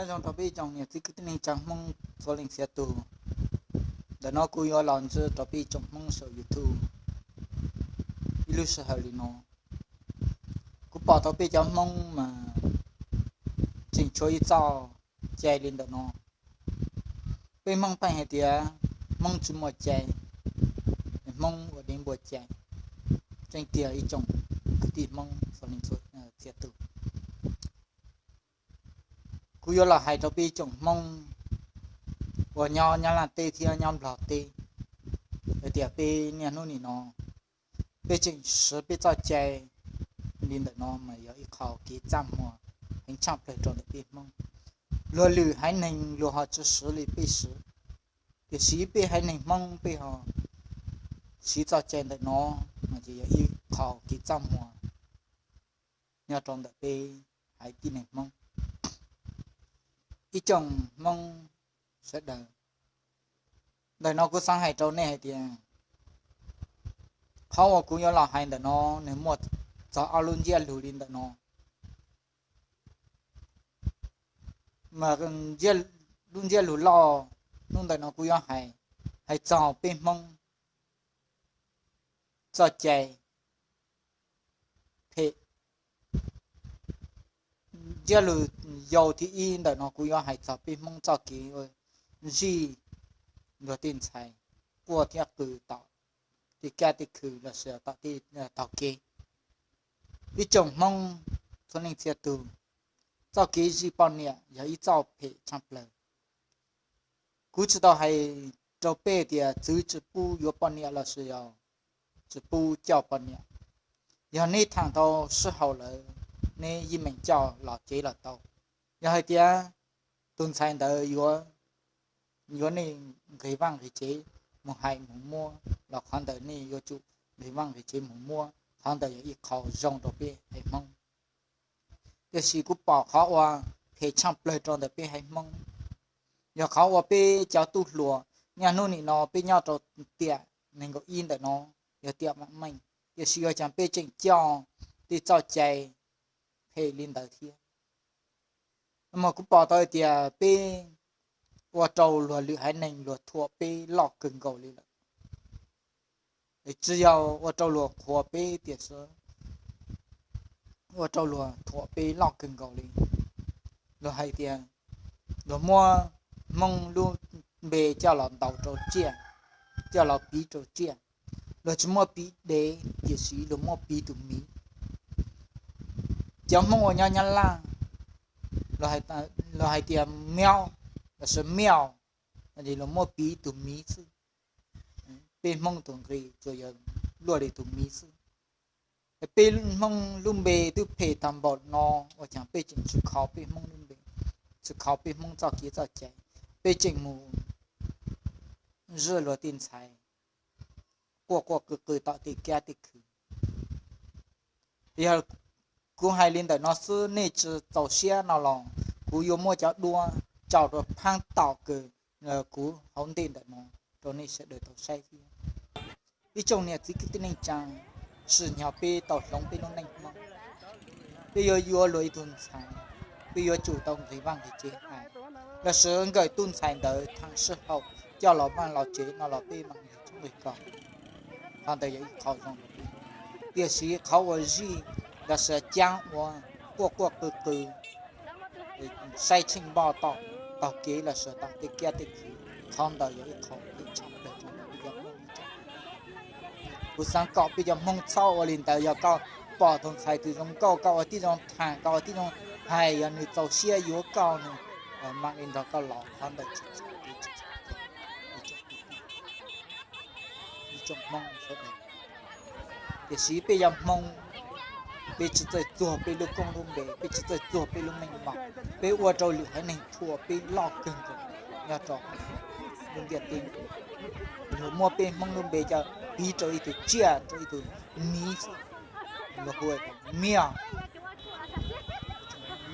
Zoo rau peb ib tsoom niam txiv kwv tij neej tsa Hmoob txhua leej txhia tus. Ntawm no kuv yuav los ntsib rau peb ib tsoom Hmoob saum YouTube ib lub sij hawm li no. Kuv pom tau peb cov Hmoob mas tseem tshuav ib txoj cai li ntawm no. Peb Hmoob pheej hais tias Hmoob tsis muaj cai, Hmoob ua dev npua cai. Tseeb tiag ib tsoom kwv tij Hmoob txhua leej txhia tus. Kuv yuav los hais rau peb ib tsoom Hmoob uas nyob Nyab Laj teb thiab nyob Nplog teb hais tias peb niaj hnub nim no peb tseem siv peb txoj cai li ntawm no mas yog ib qho kev txaj muag heev tshaj plaws rau ntawm peb Hmoob. Luag lwm haiv neeg luag ho tsis siv li peb siv, tiam sis peb haiv neeg Hmoob peb ho siv txoj cai ntawm no mas ces yog ib qho kev txaj muag nyob rau ntawm peb haiv tib neeg Hmoob. Ib tsoom Hmoob sawv daws, ntawm no kuv xav hais rau nej hais tias qhov uas kuv yuav los hais ntawm no nws muaj txog ob lub ntsiab lus li ntawm no. Mas lub ntsiab lus loj hnub ntawm no kuv yuav hais, hais txog peb Hmoob txoj cai phem. Ntsiab lus yau thib ib ntawm no kuv yuav hais txog peb Hmoob txoj kev zij luag tej ntxhais quaj thiab qw tom tej kab tej khw los sis tom tej taug kev. Ib tsoom Hmoob txhua leej txhia tus, txoj kev zij poj niam yog ib txoj phem tshaj plaws. Kuv tsis tau hais rau peb tias txwv tsis pub yuav poj niam los sis yog tsis pub coj poj niam. Yog neb tham tau sib haum lawm, neb yeej meem coj los tsev los tau. Yog hais tias tus ntxhais ntawd yuav, yuav nej nqis vaj nqis tsev mus hais mus muab los qhov ntawd nej yuav tsum nqis vaj nqis tsev mus muab, qhov ntawd yog ib qho zoo rau peb haiv Hmoob. Tiam sis kuv pom qhov uas phem tshaj plaws rau ntawm peb haiv Hmoob yog qhov uas peb cov tub hluas niaj hnub nim no peb nyob rau tiam nees nkaum ib ntawm no yog tiam vam meej, tiam sis ua cas peb tseem coj tej txoj cai phem li ntawd thiab. Mas kuv pom tau tias peb ua rau luag lwm haiv neeg luag thuam peb loj kawg nkaus li lawm. Tsis yog ua rau luag qhuas peb tiam sis ua rau luag thuam peb loj kawg nkaus li. Luag hais tias luag muab Hmoob lub npe coj los ntaus rau tsiaj, coj los piv rau tsiaj. Luag tsis muab piv dev tiam sis luag muab piv tus miv. Cov Hmoob uas nyob Nyab Laj, luag hais tias miaub los sis miaus, luag muab piv tus miv xwb. Peb Hmoob tus nqi tsuas yog luaj li tus miv xwb. Peb Hmoob lub npe twb phem tag npaum no, ua cas peb tseem tsis kho peb Hmoob lub npe, tsis kho peb Hmoob txoj kev txoj cai, peb tseem mus zij luag tej ntxhais quaj quaj qw qw tom tej kiab tej khw. Yog kuv hais li ntawm no xwb nej tsis txaus siab no los kuv yuav muab cov duab tso rau phaab tom kws kuv hauv ntej ntawm no rau nej sawv daws tau saib thiab. Ib tsoom niam txiv kwv tij neej tsa, sim nyog peb tau hloov peb lub neej Hmoob, peb yuav yuav luag ib tug ntxhais, peb yuav tsum tau nqis vaj nqis tsev hais, los sis nkawm tub ntxhais ntawd thaam sij hawm coj los vaj los tsev no los peb mam nqis tshoob nqis kos, qhov ntawd yog ib qho zoo rau peb. Tiam sis qhov uas zij los sis caab ua quaj quaj qw qw, saib tsheej npoj tom taug kev los sis tom tej kiab tej khw, qhov ntawd yog ib qho phem tshaj plaws rau peb cov Hmoob. Kuv xaav kom peb cov Hmoob txhob ua li ntawd, yog koj pom tus ntxhais twg zoo nkauj koj ua tib zoo tham, koj ua tib zoo hais, yog nws txaus siab yuav koj nws mam li nrog koj los, qhov ntawd tsis txhaum, tsis txhaum ib tsoom Hmoob sawv daws. Tiam sis peb yog Hmoob, peb tsis txawj txuag peb lub koob lub npe, peb tsis txawj txuag peb lub meej mom, peb ua rau lwm haiv neeg thuam peb loj kawg nkaus nyob rau lub ntiaj teb. Luag muab peb Hmoob lub npe coj piv rau ib tug tsiaj, rau ib tug miv xwb, luag hu miaus.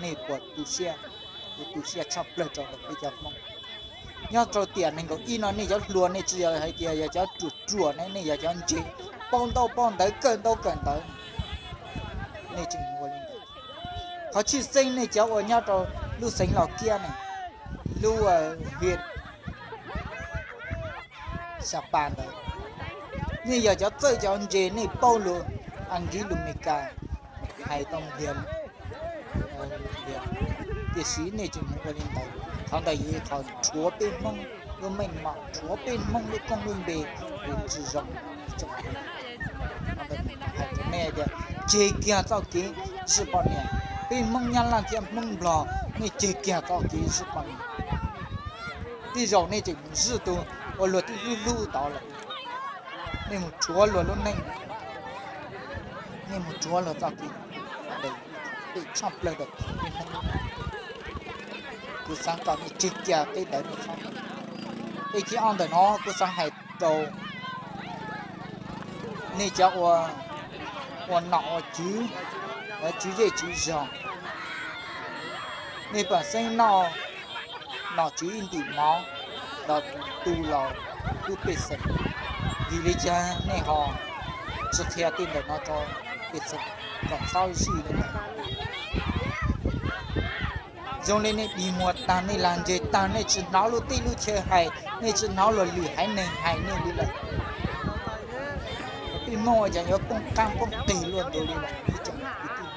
Nej puas tu siab? Kuv tu siab tshaj plaws rau ntawm peb cov Hmoob. Nyob rau tiam nees nkaum ib no nej cov hluas nej tsis yog hais tias yog cov ruam ruam ne, nej yog cov ntse, paub ntaub paub ntawv, kawm ntaub kawm ntawv, nej tseem ua li ntawd. Qhov tshwj xeeb nej cov uas nyob rau lub xeev Los Kiab ne, lub hiv Xas Pas ntawd. Nej yog cov txawj cov ntse nej paub lus Askiv lus Meskas hais tau ntiag, tiam sis nej tseem mus ua li ntawd. Qhov ntawd yog qhov rhuav peb Hmoob lub meej mom, rhuav peb Hmoob lub koob lub npe, tsis zoo. Hais rau nej tias tseg kiag txoj kev zij poj niam. Peb Hmoob Nyab Laj thiab Hmoob Nplog, nej tseg kiag txoj kev zij poj niam. Tej zaum nej tseem mus zij tus uas luag twb hlub hlub tod lawm. Nej mus rhuav luag lub neej, nej mus rhuav luag txoj kev, phem tshaj plaws ntawm peb Hmoob. Kuv xav kom nej tseg kiag tej ntawd nej txhob. Tej thib ob ntawm no kuv xav hais rau nej cov ua nom ua tswv, tswv zej tswv zog, nej pam xeeb noj nom tswv ib ntim mov los tu los kub pej xeem. Vim li cas nej ho tsis qhia tej ntawm no rau pej xeem kom txhob zij li ntawd? Zoo li nej dig muag tag, nej lag ntseg tag, nej tsis hnov lub teb lub chaw hais, nej tsis hnov luag lwm haiv neeg hais nej li lawm. Peb Hmoob ua cas yuav poob qab poob qig luaj ntuj li lawm ib tsoom kwv tij,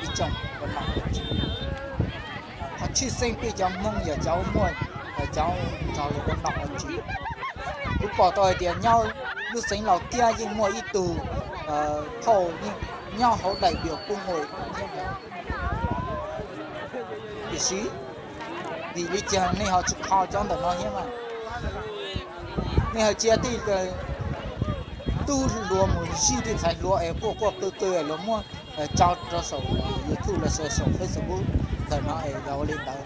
ib tsoom ua nom ua tswv. Qhov tshwj xeeb peb cov Hmoob yog cov muaj, cov nrog luag ua nom ua tswv. Kuv pom tau hais tias nyob lub xeev Los Kiab yeej muaj ib tug phauj yeej nyob hauv daim diaus pub nqus thiab. Tiam sis vim li cas nej ho tsis kho cov ntawm no thiab mas? Nej ho cia tej tub hluas mus zij tej ntxhais hluas es quaj quaj qw qw luag muab tso rau saum YouTube los sis saum Facebook ntawm no es yog ua li ntawd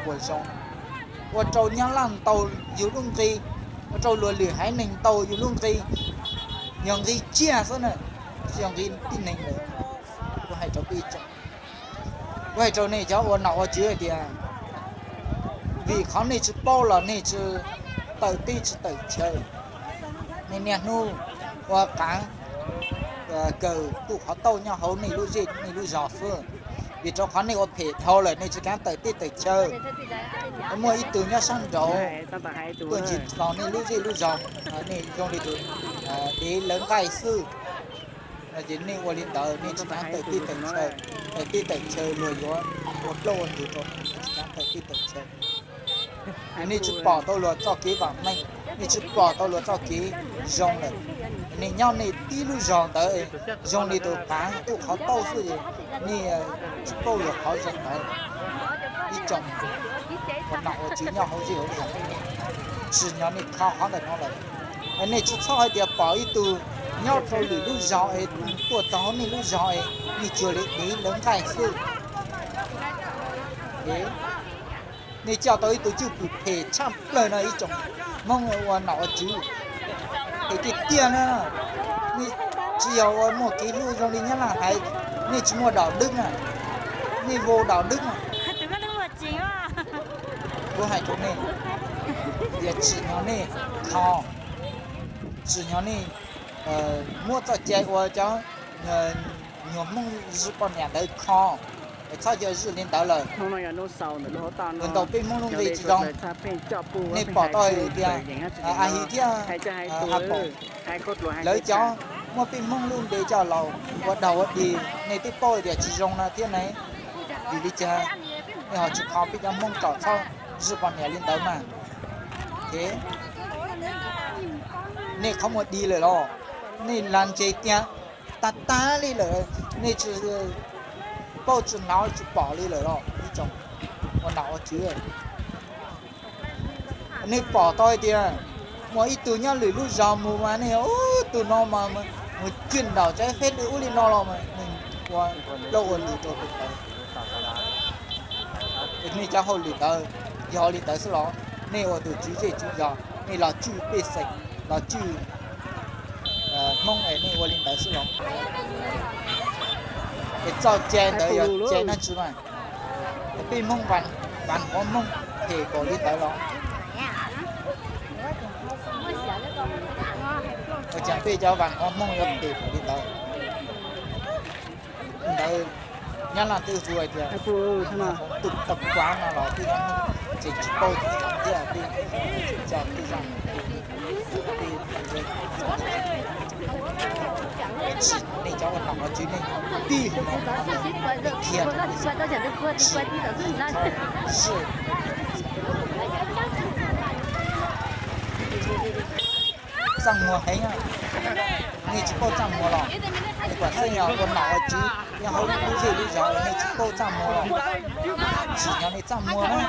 puas zoo? Ua rau Nyab Laj ntaus yus lub nqi, ua rau luag lwm haiv neeg ntaus yus lub nqi, yog nqi tsiaj xwb na, tsis yog nqi tib neeg lawm. Kuv hais rau peb, kuv hais rau nej cov ua nom ua tswv hais tias, vim qhov nej tsis paub los nej tsis tawm teb tsis tawm chaw, nej niaj hnub ua qaav kawm kuj qhov tauj nyob hauv nej lub zej nej lub zog xwb. Vim rau qhov nej ua phem dhau lawm nej tsis kav tawm teb tawm chaw. Muaj ib tug nyob sab nraud tuaj ntsis los nej lub zej lub zog, nej zoo li tus dev lawv nqaij xwb. Ces nej ua li ntawd nej tsis kav tawm teb tawm chaw, tawm teb tawm chaw luag yuav ua plaub ua ntug rau nej, nej tsis kav tawm teb tawm chaw. Nej tsis pom tau luag txoj kev vam meej, nej tsis pom tau luag txoj kev zoo lawm. Nej nyob nej tib lub zog ntawd zoo li tus qaav kuj qhov tauj xwb, nej tsis paub luag qhov zoo ntawd. Ib tsoom ua nom ua tswv nyob hauv zej hauv zog, tsim nyog nej kho qhov ntawm no lawm. Nej tsis txhob hais tias pom ib tug nyob rau lwm lub zog es tuaj txog hauv nej lub zog es nej cuag li dev lawv nqaij xwb. Nej coj tau ib tug cwj pwm phem tshaj plaws no ib tsoom Hmoob ua nom ua tswv. Es tiag tiag na, nej tsis yog ua muaj kev hlub zoo li Nyab Laj hais, nej tsis muaj dom dwb na, nej vau dom dwb na. Kuv hais rau nej tias tsim nyog nej kho, tsim nyog nej muab txoj cai ua cov nyuag Hmoob zij poj niam ntawd kho, txhob cia zij li ntawd lawm. Ntaus peb Hmoob lub nqi tsis zoo. Nej pom tau hais tias A Hi thiab A Pom lawv cov muab peb Hmoob lub npe coj los ua daug ua dig, nej twb paub tias tsis zoo no thiab ne. Vim li cas nej ho tsis kho peb cov Hmoob kom txhob zij poj niam li ntawd mas? Nej qhov muag dig lawm los? Nej lag ntseg tiag tag tag li lawm, nej tsis paub tsis hnov tsis pom li lawm los ib tsoom ua nom ua tswv? Nej pom tau hais tias muaj ib tug nyob lwm lub zos mus mas nej tus no mas mus cwj nraum tsaib feb ub li no los mas nws ua plaub ua ntug rau tus ntawd. Nej cov hauj lwm ntawd yog li ntawd xwb los? Nej ua tus tswv zej tswv zos nej los tswj pej xeem, los tswj Hmoob es nej ua li ntawd xwb los? Es txoj cai ntawd yog cai dab tsi mas? Peb Hmoob, Vam Huv Hmoob phem npaum li ntawd los? Ua cas peb cov Vam Huv Hmoob yuav phem npaum li ntawd? Ntawd Nyab Laj twb hu hais tias tus tau kuav no los twb yog neeg tsis paub txog thiab, twb tsis tso twb zaj mus, twb tsis, nej cov ua nom ua tswv nej tib hmo no nej khiav, txaj muag heev, nej tsis paub txaj muag los nej kom xeeb yog ua nom ua tswv nyob hauv lub zej lub zos nej tsis paub txaj muag los tsim nyog nej txaj muag na.